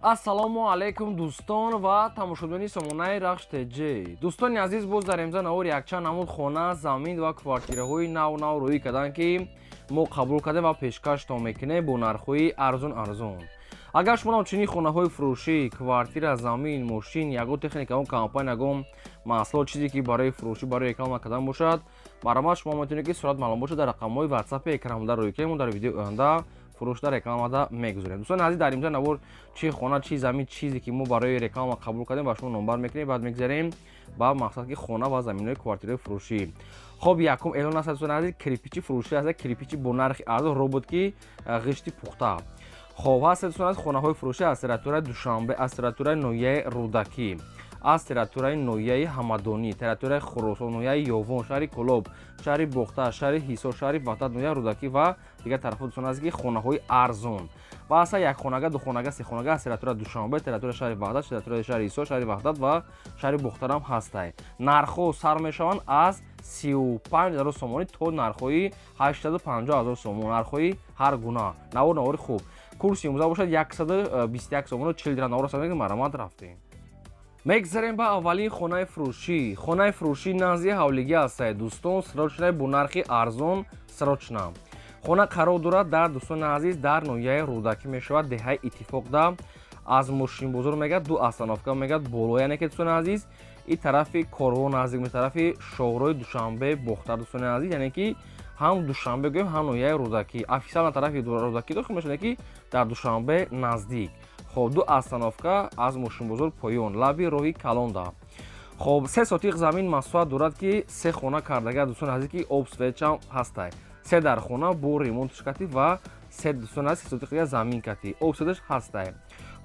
Ассалому алайкум, дӯстон ва тамошобинони сомонаи Рахш ТЖ. Дӯстони азиз, боз дар имза навор якчанд намуд хона, замин ва квартираҳои нав нав рӯӣ карданд, ки мо қабул кардем ва пешкаштон мекунем бо нархҳои арзон арзон. Агар шумо чунин хонаҳои фурӯшӣ, квартира, замин, мошин, ягон техника, ягон компания, ягон маҳсулот, чизе ки барои фурӯшӣ, барои реклама кардан бошад, марҳамат, шумо метавонед, ки сурат маълум бошад, дар рақамҳои ватсапи экранмода рӯй кунем. Мо дар видеои оянда фурӯшда, рекламада мегузорем. Дӯстони азиз, дар имза навор чи хона, чи замин, чизе ки мо барои реклама қабул кардем, ба шумо номбар мекунем. Баъд мегзарем ба мақсад, ки хона ва заминҳои, квартираҳои фурӯшӣ. Хоб, якум эълон аст, дӯстони азиз, кирпичи фурӯшӣ аст. Кирпичи бо нархи арзон, робот, ки ғишти пухта. Хоб, ҳаст, дӯстони азиз, хонаҳои фурӯшӣ аз территорияи Душанбе, аз территорияи ноҳияи Рӯдакӣ, аз территорияи ноҳияи Ҳамадонӣ, территорияи Хуросон, ноҳияи Ёвон, шаҳри Кӯлоб, шаҳри Бохтар, шаҳри Ҳисор, шаҳри Ваҳдат, ноҳияи Рӯдакӣ ва дигар тарафҳо. Дӯстони азиз, ки хонаҳои арзон ва ҳаста якхонага, духонага, сехонага аз территорияи Душанбе, территорияи шаҳри Ваҳдат, территорияи шаҳри Ҳисор, шаҳри Ваҳдат ва шаҳри Бохтарам ҳастай. Нархҳо сар мешаванд аз 35 000 сомонӣ то нархҳои 850 000 сомон, нархҳои ҳар гуна. Навор, навори хуб. Курси имрӯза бошад 121 сомону 40 дирам. Навор марҳамат, рафтем. Мегзарем ба аввалин хонаи фурӯшӣ. Хонаи фурӯшӣ назди ҳавлигӣ ҳастае, дӯстон, срочно, бо нархи арзон, срочно. Хона қарор дорад дар, дӯстони азиз, дар ноҳияи Рӯдакӣ мешавад, деҳаи Иттифоқда, аз мошинбозор мегӯяд ду остановка мегӯяд боло, яъне ки, дӯстони азиз, и тарафи Корвон наздик, тарафи шоҳрои Душанбе Бохтар, дӯстони азиз, яъне ки ҳам Душанбе гӯем, ҳам ноҳияи Рӯдакӣ. Официально тарафи Рӯдакӣ дохил мешавад, ки дар Душанбе наздик. Хоб, ду остановка аз мошинбозор поён, лаби роҳи калонда. Хоб, 3 сотиқ замин масоҳат дорад, ки се хона кардага, дӯстони азиз, ки об, свечам ҳастай. Се дар хона бо ремонтш кати ва се, дӯстони азиз, 3 сотиқ замин кати, об, светаш ҳастай,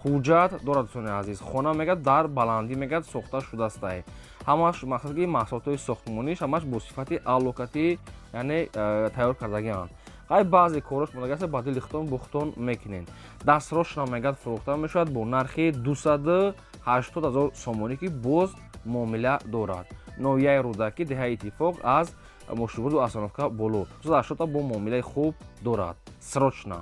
ҳуҷҷат дорад. Дӯстони азиз, хона мегӯяд дар баландӣ мегӯяд сохта шудастай. Ҳамаш мақсад, ки маҳсулотҳои сохтмониш ҳамаш бо сифати аълокатӣ, яъне тайёр кардагианд. Ғай баъзе корош мондагиаст, ба дили худтон бухтон мекунед. Дастрошна мегӯяд фурӯхта мешавад бо нархи 280 000 сомонӣ, ки боз муомила дорад. Ноҳияи Рӯдакӣ, деҳаи Иттифоқ, аз мошинбозу остановка боло, 280 бо муомилаи хуб дорад, срочно.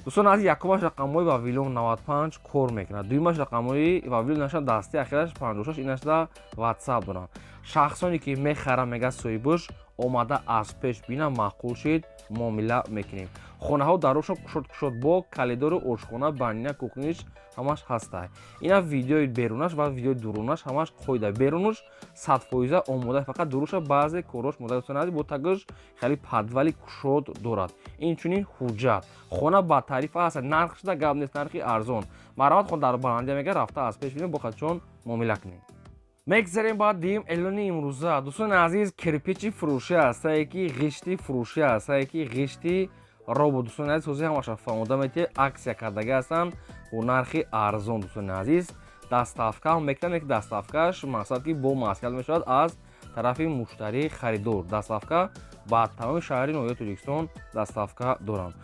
Дӯстон азиз, якумаш рақамҳои Вавилон 95 кор мекунад, дуюмаш рақамҳои Вавилон наша дасти, ахираш 56, инашда ватсап доранд. Шахсоне ки мехаранд, мегӯяд, соҳибош омада аз пеш бина, маъқул шид, муомила мекунем. Хонаҳо дарошон кушод кушод, бо калидору ошхона, баня, кухниш ҳамаш ҳастай. Ина видеои берунаш ва видеои дурунаш, ҳамаш қоида. Берунаш 100% омода, фақат дуруша баъзе корош мода. Дӯстони азиз, бо тагаш хеле подвали кушод дорад, инчунин ҳуҷҷат. Хона ба тарифа ҳаст, нарх шуда гап нест, нархи арзон. Марҳамат, хон дар баландия мега, рафта аз пеш бинем, бо хатчон муомила кунем. Мегзарем ба дуюм эълони имрӯза. Дӯстони азиз, кирпичи фурӯшӣ ҳастае, ки ғишти фурӯшӣ ҳастае, ки ғишти робот. Дӯстони азиз, ҳозир ҳамаша фаҳмода метиҳед. Аксия кардагӣ ҳастанд бо нархи арзон. Дӯстони азиз, доставка ҳам мекунанд, ки доставкаш мақсад, ки бо маслиҳат мешавад аз тарафи муштарии харидор. Доставка ба тамоми шаҳри ноҳияи Тоҷикистон доставка доранд.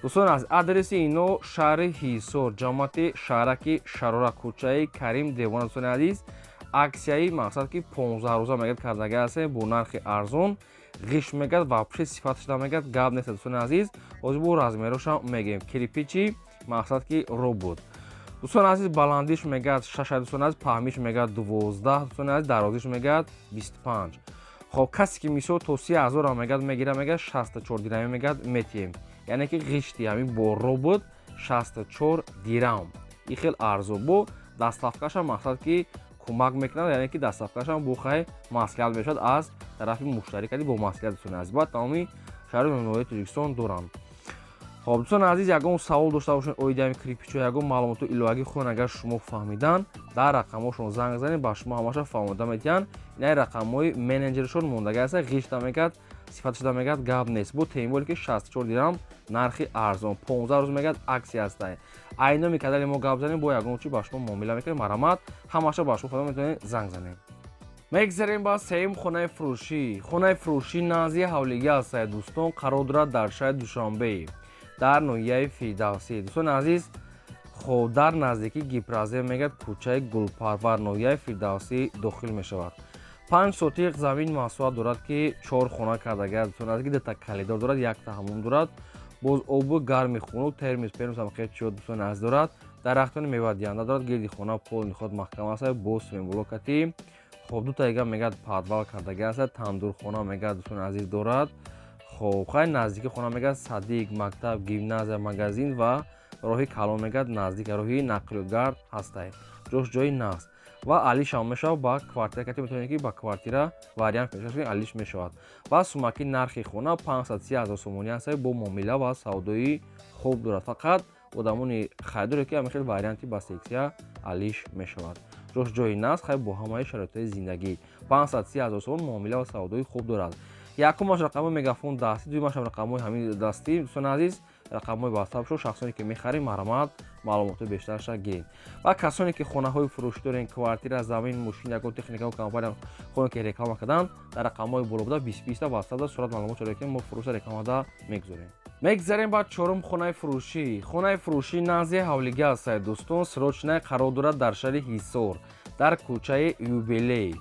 Дӯстони азиз, адреси ино: шаҳри Ҳисор, ҷамоати шаҳраки Шарора, кӯчаи Карим Девона. Дӯстони азиз, аксияи мақсад, ки 15 рӯза мегӯяд кардагӣ ҳастем бо нархи арзон. Ғишт мегӯяд вообще сифаташда мегӯяд гап нест. Дӯстони азиз, ҳозир бо размерошам мегӯем. Кирпичи мақсад, ки робот, дӯстони азиз, баландиш мегӯяд шаша, дӯстони азиз, паҳмиш мегӯяд 12, дӯстони азиз, дарозиш мегӯяд 25. Хоб, касе ки мисол то 30 000-ам мегӯяд мегира, мегӯяд 64 дираме мегӯяд метиҳем, яъне ки ғишти ҳамин бо робот 64 дирам, и хел арзон. Бо доставкашам мақсад, ки кӯмак мекунад, яъне ки доставкашам бо хай маслиҳат мешавад аз тарафи муштарӣ кади бо маслиҳат. Дӯстони азиз, баъд тамоми шаҳри ноҳияи Тоҷикистон доранд. Хоб, дӯстони азиз, ягон савол дошта бошед оиди ҳамин кирпичҳо, ягон маълумоту иловагӣ хоҳанд, агар шумо фаҳмидан, дар рақамҳошон занг занед, ба шумо ҳамаша фаҳмода метиҳанд. Инаи рақамҳои менеҷершон мондагӣ аста. Ғишта мегӯяд сифаташда мегӯяд гап нест, бо темболе ки 64 дирам, нархи арзон, 15 рӯз мегӯяд аксия ҳастай. Айноми кадали мо гап занем, бо ягон чи ба шумо муомила мекунем. Марҳамат, ҳамаша ба шумо фаҳмода метавонед, занг занед. Мегзарем ба сеюм хонаи фурӯшӣ. Хонаи фурӯшӣ назди ҳавлигӣ ҳастае, дӯстон, қарор дорад дар шаҳри Душанбе, дар ноҳияи Фирдавсӣ. Дӯстони азиз, хоб, дар наздикии Гипразем мегӯяд, кӯчаи Гулпарвар, ноҳияи Фирдавсӣ дохил мешавад. 5 сотиқ замин масоҳат дорад, ки чор хона кардагиаст. Дӯстони азиз, ки дута калидор дорад, якта ҳамом дорад, боз обу гарми хунук, термос пермос ҳам хел чиё, дӯстони азиз, дорад. Дарахтони мевадиҳанда дорад, гирди хона пол ниход маҳкам аст, бо цементблокати. Хоб, дута дига мегӯяд подвал кардаги аст, тандурхона мегӯяд, дӯстони азиз, дорад. Хоб, хай, наздики хона мегӯяд садик, мактаб, гимназия, магазин ва роҳи калон мегӯяд наздик, роҳи нақлиётгард ҳастай. Ҷош ҷои наст ва алишам мешавад ба квартира кати, метавонед ки ба квартира вариант пешкаш кунед, алиш мешавад. Ва сумаки нархи хона 530 ҳазор сомонӣ аст, бо муомила ва савдои хуб дорад. Фақат одамони харидоре ки ҳамин хел варианти ба сексия алиш мешавад. Ҷош ҷои наст, хай, бо ҳамаи шароитҳои зиндагӣ 530 ҳазор сомон, муомила ва савдои хуб дорад. Якумаш рақамҳои мегафон дастӣ, дуюмашам рақамҳои ҳамин дастӣ. Дӯстони азиз, рақамҳои ватсап шо, шахсоне ки мехарем, марҳамат, маълумотҳои бештарша гиред. Ва касоне ки хонаҳои фурӯшӣ дорен, квартира, замин, мошин, ягон техникао, компания хоҳем ки реклама кардан, дар рақамҳои боло буда 20 20 ватсапда сурат маълумот шуда ки мо фурӯша рекламада мегузорем. Мегзарем ба чорум хонаи фурӯшӣ. Хонаи фурӯшӣ назди ҳавлига ҳастад, дӯстон, срочная, қарор дорад дар шаҳри Ҳисор, дар кӯчаи Юбилей.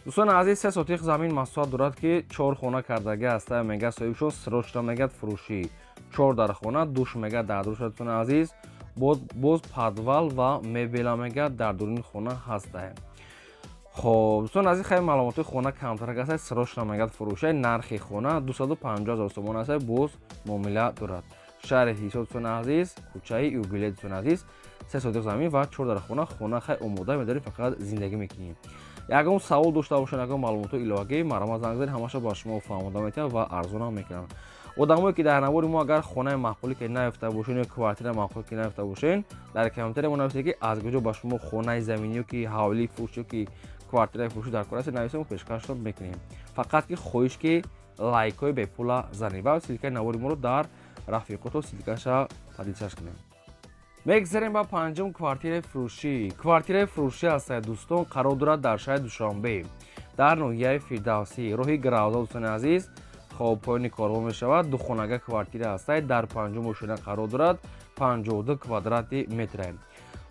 Дӯстони азиз, 3 сотих замин масоҳат дорад ки чор хона кардага ҳаста, мегӯяд соҳибшон, срочно мегӯяд фурӯшӣ. Чор дар хона, душ мегӯяд дар душа, дӯстони азиз, боз подвал ва мебела мегӯяд дар дуруни хона ҳастае. Хоб, дӯстони азиз, хеле маълумоти хона камтарак аст, срочно мегӯяд фурӯшай. Нархи хона 250 ҳазор сомон аст, боз муомила дорад. Шаҳри Ҳисор, дӯстони азиз, кӯчаи Юбилей. Дӯстони азиз, 3 сотих замин ва чор дар хона. Хона хай омода медорем, фақат зиндагӣ мекунем. Ягон савол дошта бошед, ягон маълумоти иловагӣ, марҳамат, занг занед, ҳамаша ба шумо фаҳмода метиҳад ва арзонам мекунанд. Одамое ки дар навори мо агар хонаи маъқулӣ ки наёфта бошен ё квартира маъқулӣ ки наёфта бошен, дар комментария мо нависед ки аз куҷо ба шумо хонаи заминӣ ки ҳавлии фурӯшӣ ки квартираи фурӯшӣ дар кор аст, нависем, мо пешкашро мекунем. Фақат ки хоҳиш ки лайкҳои бепула занед ва ссылкаи навори моро дар рафиқото ссылкаша поделиться кунем. Мегзарем ба панҷум квартираи фурӯшӣ. Квартираи фурӯшӣ ҳастад, дӯстон, қарор дорад дар шаҳри Душанбе, дар ноҳияи Фирдавсӣ, роҳи Гравза. Дӯстони азиз, хоб, поёни корвон мешавад. Духонага квартира ҳастад, дар панҷум ошёна қарор дорад, 52 квадрати метре,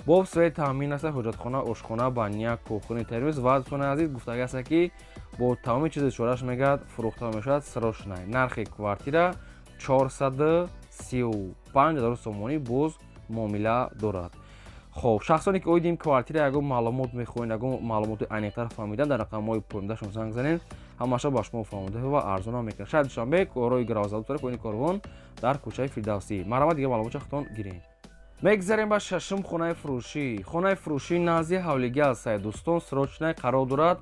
бо свет таъмин аст, ҳоҷатхона, ошхона, баня, кухни, термиз. Ва, дӯстони азиз, гуфтага аст ки бо тамоми чизи чораш мегӯяд фурӯхта мешавад, срочно. Нархи квартира 435 ҳазор сомонӣ, боз муомила дорад. Хоб, шахсоне ки оиди ин квартира ягон маълумот мехоҳед, ягон маълумоти аниқтар фаҳмидан, дар рақамҳои поёндашон занг занед, ҳамаша ба шумо фаҳмода ва арзонам мекунад. Шаҳри Душанбе, роҳи Гравза, поёни корвон, дар кӯчаи Фирдавсӣ. Марҳамат, дига маълумотча худтон гиред. Мегзарем ба шашум хонаи фурӯшӣ. Хонаи фурӯшӣ назди ҳавлига ҳастад, дӯстон, срочно, қарор дорад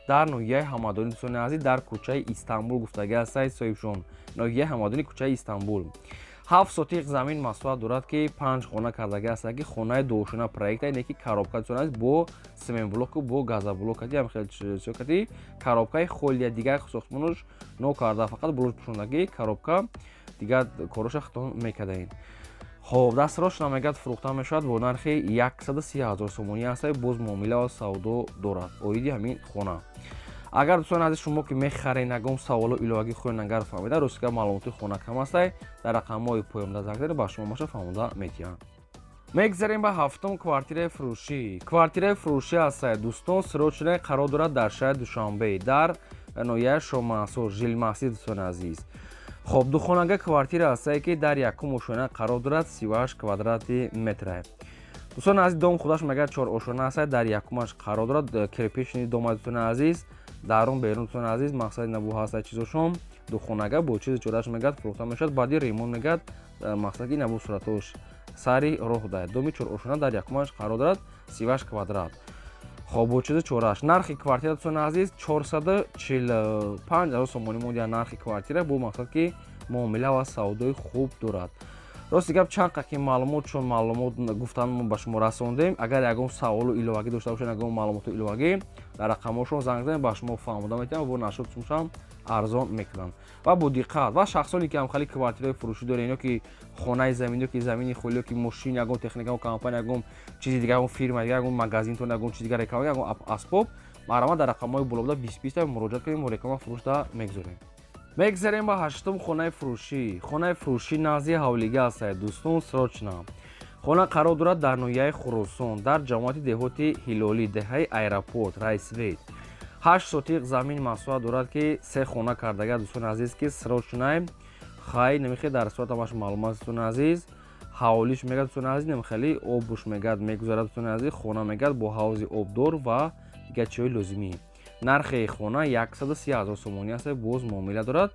дар ноҳияи Ҳамадонӣ, дӯстони азиз, дар кӯчаи Истанбул гуфтага ҳастад соҳибшон. Ноҳияи Ҳамадонӣ, кӯчаи Истанбул. 7 сотиқ замин масоҳат дорад ки панҷ хона кардага аст, ки хонаи дуошона проекта не ки коробка, дӯстони азиз, бо цементблоку бо газоблокати ҳамхелкати коробкаи холия, дигар сохтмонаш нокарда, фақат блок пӯшондагӣ коробка, дигар короша худтон мекардаед. Хоб, дастрошна мегӯяд фурӯхта мешавад бо нархи 130 ҳазор сомонӣ аст, боз муомила ва савдо дорад. Оиди ҳамин хона агар, дӯстони азиз, шумо ки мехаред, ягон саволу иловагӣ хоҳед агар фаҳмида, ростига маълумоти хона кам астай, дар рақамҳои поёнда занг занед, ба шумо маша фаҳмода метиҳанд. Мегзарем ба ҳафтум квартираи фурӯшӣ. Квартираи фурӯшӣ ҳастад, дӯстон, срочно, қарор дорад дар шаҳри Душанбе, дар ноҳияи Шомансур, Жилмассив. Дӯстони азиз, хоб, духонага квартира ҳастае ки дар якум ошёна қарор дорад, 38 квадрати метра. Дӯстони азиз, дом худаш мегӯяд чор ошёна ҳастад, дар якумаш қарор дорад, кирпичный дома. Дӯстони азиз, дарун берун, дӯстони азиз, мақсади набу ҳастад чизошон. Духонага бо чизи чораш мегӯяд фурӯхта мешавад баъди ремонт, мегӯяд мақсад ки набу суратош сари роҳ даҳад. Доми чор ошёна дар якумаш қарор дорад, 38 квадрат. Хоб, бо чизи чораш. Нархи квартира, дӯстони азиз, 445 ҳазор сомонӣ мондия нархи квартира, бо мақсад ки муомила ва савдои хуб дорад. Рости гап, чанд қа ки маълумот чун маълумот гуфтан мо ба шумо расондем. Агар ягон саволу иловагӣ дошта бошед, ягон маълумоту иловагӣ, дар рақамҳошон занг занед, ба шумо фаҳмода метиҳанд ва нашуд сумшам арзон мекунанд. Ва бо диққат, ва шахсоне ки ҳамхали квартираи фурӯшӣ доред ё ки хонаи замин ё ки замини холӣ ё ки мошин, ягон техника, компания, ягон чизи дигар, ягон фирма дигар, ягон магазинтон, ягон чизи дигар реклама, ягон асбоб, марҳамат, дар рақамҳои болобуда 20 20 муроҷиат кунед, мо реклама фурӯшда мегузорем. Мегзарем ба ҳаштум хонаи фурӯшӣ. Хонаи фурӯшӣ назди ҳавлига ҳастад, дӯстон, срочно. Хона қарор дорад дар ноҳияи Хуросон, дар ҷамоати деҳоти Ҳилолӣ, деҳаи Аэропорт, Райсвет. 8 сотиқ замин масоҳат дорад ки се хона кардага, дӯстони азиз, ки срочно. Хай, намехе дар сурат ҳамаш маълум аст, дӯстони азиз. Ҳавлиш мегӯяд, дӯстони азиз, хеле обуш мегӯяд мегузарад, дӯстони азиз. Хона мегӯяд бо ҳавзи обдор ва дигар чиҳои лозимӣ. Нархи хона 130 000 сомонӣ аст, боз муомила дорад.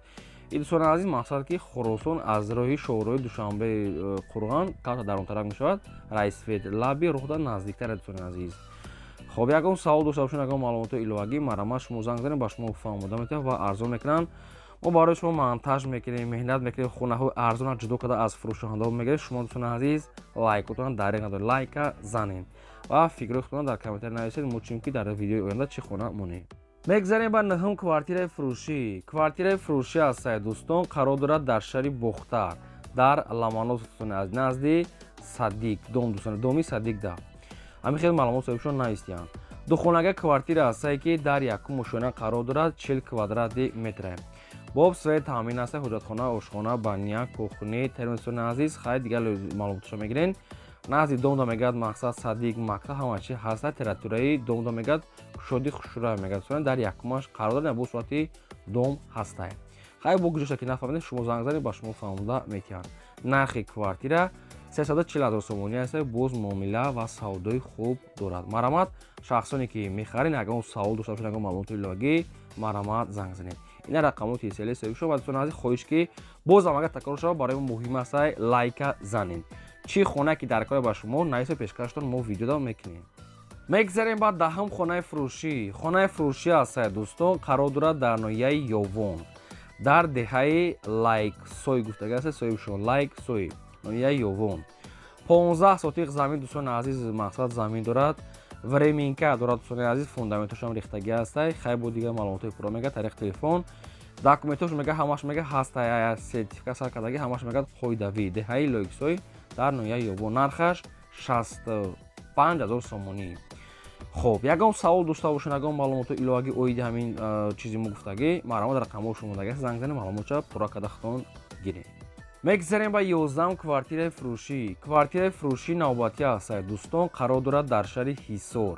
И дӯстони азиз, мақсад ки Хуросон аз роҳи шоҳроҳи Душанбе Қурған калта дар он тараф мешавад, Райсвет лаби роҳда наздиктар, дӯстони азиз. Хоб, ягон савол дошта бошед, ягон маълумоти иловагӣ, марҳамат, шумо занг занед, ба шумо фаҳмода метавонад ва арзон мекунанд. Мо барои шумо монтаж мекунем, меҳнат мекунем, хонаҳои арзона ҷудо карда аз фурӯшандаҳо мегирем. Шумо, дӯстони азиз, лайкотона дареғ надоред, лайка занед ва фикрҳои худтона дар комментария нависед, мо чунки дар видеои оянда чӣ хона монем. Мегзарем ба нӯҳум квартираи фурӯшӣ. Квартираи фурӯшӣ аст, дӯстон, қарор дорад дар шаҳри Бохтар, дар Ламанос, дӯстони азиз, назди Садик дом, дӯстони, доми Садикда. Ҳамин хел маълумот соҳибшон навистиянд. Духонага квартира ҳастае, ки дар якум ошёна қарор дорад, 40 квадрати метре. Бо свет таъмин аст, ҳоҷатхона, ошхона, баня, кухни, термостони азиз. Хай, дигар маълумотшо мегирен. Назди домда мегӯяд, мақсад, садик, мактаб, ҳама чи ҳаста. Территорияи домда мегӯяд кушоди хушрӯя мегӯяд, дар якумаш қарор дорад, бо сурати дом ҳастай. Хай, бо гӯҷоша ки нафаҳмидед, шумо занг занед, ба шумо фаҳмода метиҳанд. Нархи квартира 340 000 сомонӣ аст, боз муомила ва савдои хуб дорад. Марҳамат, шахсоне ки мехарен, ягон савол дошта бошед, ягон маълумоти иловагӣ, марҳамат, занг занед. Ина рақамоти тисели соҳибшо. Ва дӯстони азиз, хоҳиш ки бозам агар такрор шавад, барои мо муҳим аст, лайка занед. Чӣ хона ки дар кор ба шумо нависа, пешкаштон мо видеода мекунем. Мегзарем ба даҳум хонаи фурӯшӣ. Хонаи фурӯшӣ аст, дӯстон, қарор дорад дар ноҳияи Ёвон, дар деҳаи Лайксой гуфтага аст соҳибшон, Лайксой, ноҳияи Ёвон. 15 сотиқ замин, дӯстони азиз, мақсад замин дорад, временка дорад, дӯстони азиз, фундаментошам рехтагӣ ҳастай. Хай, бо дигар маълумотҳои пурра мега тариқи телефон. Документош мега ҳамаш мега ҳастай, сертификат сар кардагӣ, ҳамаш мега қоидавӣ. Деҳаи Лойксой дар ноҳияи Ёвон, нархаш 65 000 сомонӣ. Хоб, ягон савол дошта бошед, ягон маълумоти иловагӣ оиди ҳамин чизи мо гуфтагӣ, марҳамат, рақамҳо шумодаги, занг занед, маълумотша пурра карда худтон гиред. Мегзарем ба 11-ум квартираи фурӯшӣ. Квартираи фурӯшӣ навбатӣ аст, дӯстон, қарор дорад дар шаҳри Ҳисор,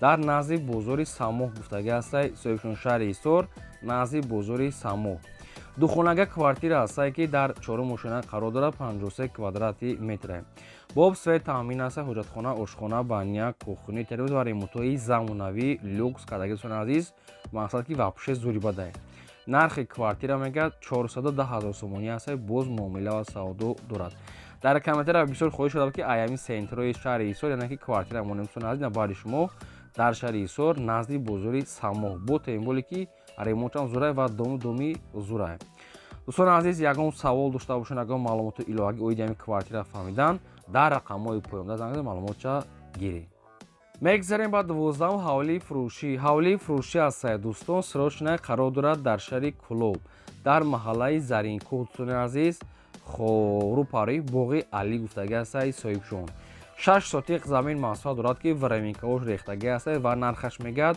дар назди бозори Самоҳ гуфтагӣ ҳастай соҳибшон, шаҳри Ҳисор, назди бозори Самоҳ. Духонага квартира ҳастае, ки дар чорум ошёна қарор дорад, 53 квадрати метре. Бо свет таъмин аст, ҳоҷатхона, ошхона, баня, кухни, телевизор ва ремонтҳои замонавӣ люкс кардагӣ, дӯстони азиз, мақсад ки вообще зури бадай. Нархи квартира мегӯяд 410 000 сомонӣ аст, боз муомила ва савдо дорад. Дар комментария бисёр хоҳиш шуда ки аями центрои шаҳри Ҳисор, яъне ки квартира монем, дӯстони азиз, баъди шумо дар шаҳри Ҳисор, назди бозори Самоҳ, бо темболе ки ремонтам зурай ва дому доми зурай. Дӯстони азиз, ягон савол дошта бошед, ягон маълумоти иловагӣ оиди ҳамин квартира фаҳмидан, дар рақамҳои поёнда занг занед, маълумотша гиред. Мегзарем ба 12-ум ҳавлии фурӯшӣ. Ҳавлии фурӯшӣ аст, дӯстон, срочная, қарор дорад дар шаҳри Кулоб, дар маҳаллаи Заринкӯҳ, дӯстони азиз. Хоб, рӯпарӯи боғи Алӣ гуфтагӣ ҳастай соҳибшон. 6 сотиқ замин масоҳат дорад, ки временкаош рехтагӣ ҳаст ва нархаш мегӯяд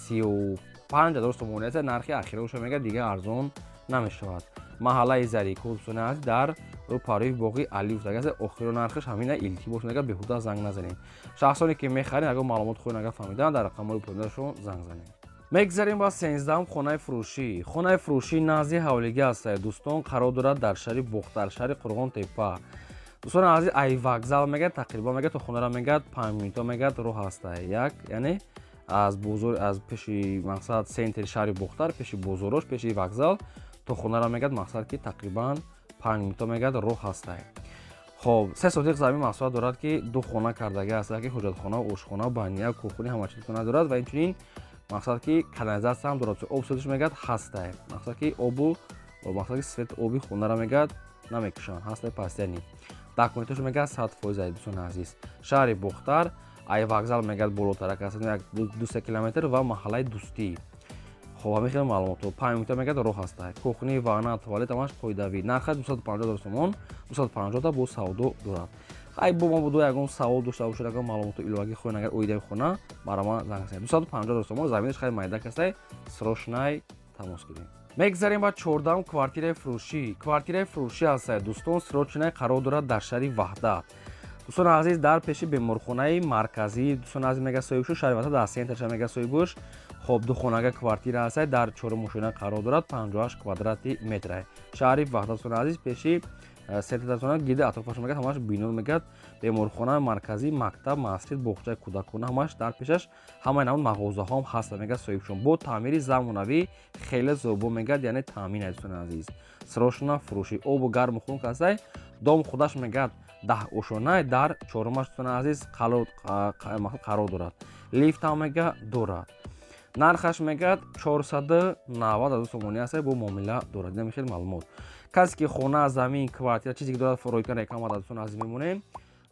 35 000 сомонӣ аст. Нархи ахираоша мегӯяд, дигар арзон намешавад. Маҳаллаи Заринкӯҳ, дӯстони азиз, дар рӯпарӯи боғи Алӣ гуфтагӣ аст. Охиро нархаш ҳамина, илтимос мегӯяд, беҳуда занг назанед. Шахсоне ки мехаред, агар маълумот хоҳед, агар фаҳмидан, дар рақамҳои поёнашон занг занед. Мегзарем ба 13-ум хонаи фурӯшӣ. Хонаи фурӯшӣ назди ҳавлигӣ аст, дӯстон, қарор дорад дар шаҳри Бохтар, шаҳри Қурғон Тепа. Дӯстони азиз, ай вокзал мегӯяд тақрибан мегӯяд то хонара мегӯяд 5 минута мегӯяд роҳ ҳаста. Як, яъне аз бозор, аз пеши мақсад центри шаҳри Бохтар, пеши бозорош, пеши вокзал то хонара мегӯяд, мақсад ки тақрибан 5 минута мегӯяд роҳ ҳаста. Хоб, 3 сотиқ замин масоҳат дорад, ки ду хона кардагӣ аст, ки ҳоҷатхона, ошхона, баня, кухни, ҳама чиз дорад ва инчунин мақсад ки канализатсия ҳам дорад. Об светш мегӯяд ҳастай, мақсад ки обу мақсад ки свет оби хонара мегӯяд намекушанд, ҳастай постоянный. Документашо мегӯяд 100%, дӯстони азиз. Шаҳри Бохтар, ай вокзал мегӯяд болотарак аст як 2-3 километр ва маҳаллаи Дӯстӣ. Хоб, ҳамин хел маълумотҳо. 5 минута мегӯяд роҳ ҳастай. Кухни, ванна, туалет ҳамаш қоидавӣ. Нархаш 250 000 сомон, 250 та бо савдо дорад. Хай, бо мо буду ягон савол дошта бошед, ягон маълумоти иловагӣ хоҳед, агар оидаи хона, марҳамат, занг занед. 250 000 сомон, заминаш хеле майдак ҳастай, срочный тамос гиред. Мегзарем ба 14-ум квартираи фурӯшӣ. Квартираи фурӯшӣ аст, дӯстон, срочная, қарор дорад дар шаҳри Ваҳдат, дӯстони азиз, дар пеши беморхонаи марказӣ, дӯстони азиз, мега соҳибшуш, шаҳри Ваҳдат, дар центрша мега соҳибуш. Хоб, духонага квартира аст, дар чорум ошёна қарор дорад, 58 квадрати метр. Шаҳри Ваҳдат, дӯстони азиз, пеши Сетатона гида атрофаш мегӯяд, ҳамаш бино мегӯяд, беморхона, марказӣ, мактаб, масҷид, боғчаи кӯдакона ҳамаш дар пешаш, ҳамаи намуд мағозаҳоам ҳаст мегӯяд соҳибшон. Бо таъмири замонавӣ хеле зобо мегӯяд, яъне таъмин. Дӯстони азиз, срочно фурӯшӣ, обу гарму хунук ҳастай. Дом худаш мегӯяд 10 ошонай, дар чорумаш, дӯстони азиз, қарор дорад, лифтам мега дорад. Нархаш мегӯяд 490 000 сомонӣ аст, бо муомила дорад. Инам хеле маълумот. Касе ки хона, замин, квартира, чизе ки дорад, ройгон реклама, дӯстони азиз, мемонем.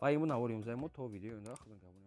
Ва ин буд навори имрӯзаи мо. То видеои оянда, худо.